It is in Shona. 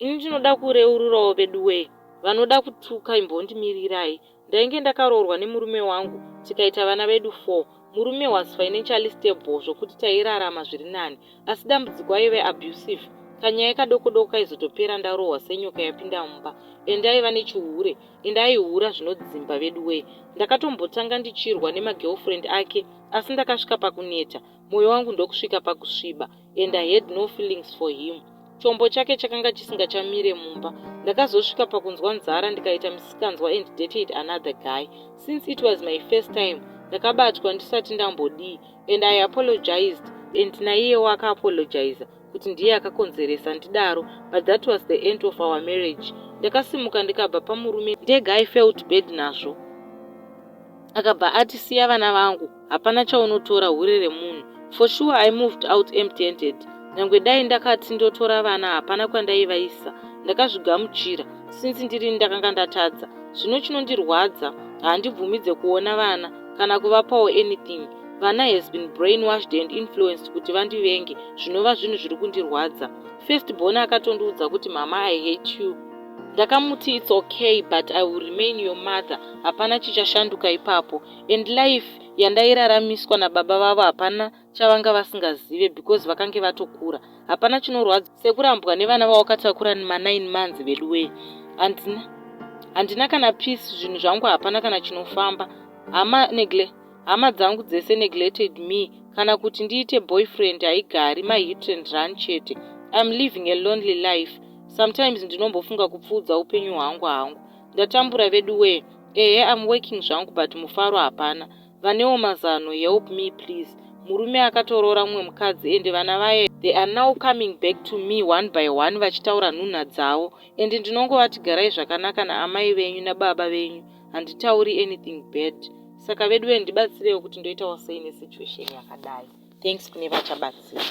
Ini ndinoda kureururawo veduwee. Vanoda kutuka imbondimirirai. Ndainge ndakaroorwa nemurume wangu tikaita vana vedu 4. Murume was financially stable zvokuti tairarama zviri nani. Asi dambudziko aive abusive. Kanyaya kadoko doko kaizotopera ndarohwa senyoka yapinda mumba. And aiva nechihure. And aihura zvinodzimba veduwee. Ndakatombotanga ndichirwa nemagirlfriend ake asi ndakasvika pakuneta. Moyo wangu ndokusvika pakusviba and I had no feelings for him. Chombo chake chakanga chisingachamire mumba. Ndakazosvika pakunzwa nzara ndikaita misikanzwa and dated another guy. Since it was my first time, ndakabatwa ndisati ndambodii and I apologized and naiyewo akaapologiza kuti ndiye akakonzeresa ndidaro, but that was the end of our marriage. Ndakasimuka ndikabva pamurume ndega. I felt bad nazvo. Akabva ati, "Siya vana vangu, hapana chaunotora, hure remunhu." For sure I moved out empty handed. Nyangwe dai ndakati ndotora vana, hapana kwandaivaisa. Ndakazvigamuchira since ndirini ndakanga ndatadza. Zvino chinondirwadza, haandibvumidze kuona vana kana kuvapawo anything. Vana has been brainwashed and influenced kuti vandivenge, zvinova zvinhu zviri kundirwadza. First born akatondiudza kuti, "Mama, I hate you." Ndakamuti, "It's okay, but I will remain your mother." Hapana chichashanduka ipapo. And life yandairaramiswa nababa vavo, hapana chavanga vasingazive because vakange vatokura. Hapana chinorwadza sekurambwa nevana vawakatakura ma9 months veduwee. Handina kana peace. Zvinhu zvangu hapana kana chinofamba. Hama dzangu dzese neglected me. Kana kuti ndiite boyfriend haigari, mahit and run chete. I'm living a lonely life. Sometimes ndinombofunga kupfuudza upenyu hwangu hangu. Ndatambura veduwee. Ehe, I'm working zvangu, but mufaro hapana. Vanewo mazano, help me please. Murume akatoroora mumwe mukadzi ende vana vaye, they are now coming back to me one by one vachitaura nhunha dzavo, and ndinongovati, "Garai zvakanaka naamai venyu nababa venyu, handitauri anything bad." Saka vedu, ndibatsirewo kuti ndoitawo sei nesituation yakadai. Thanks kune vachabatsira.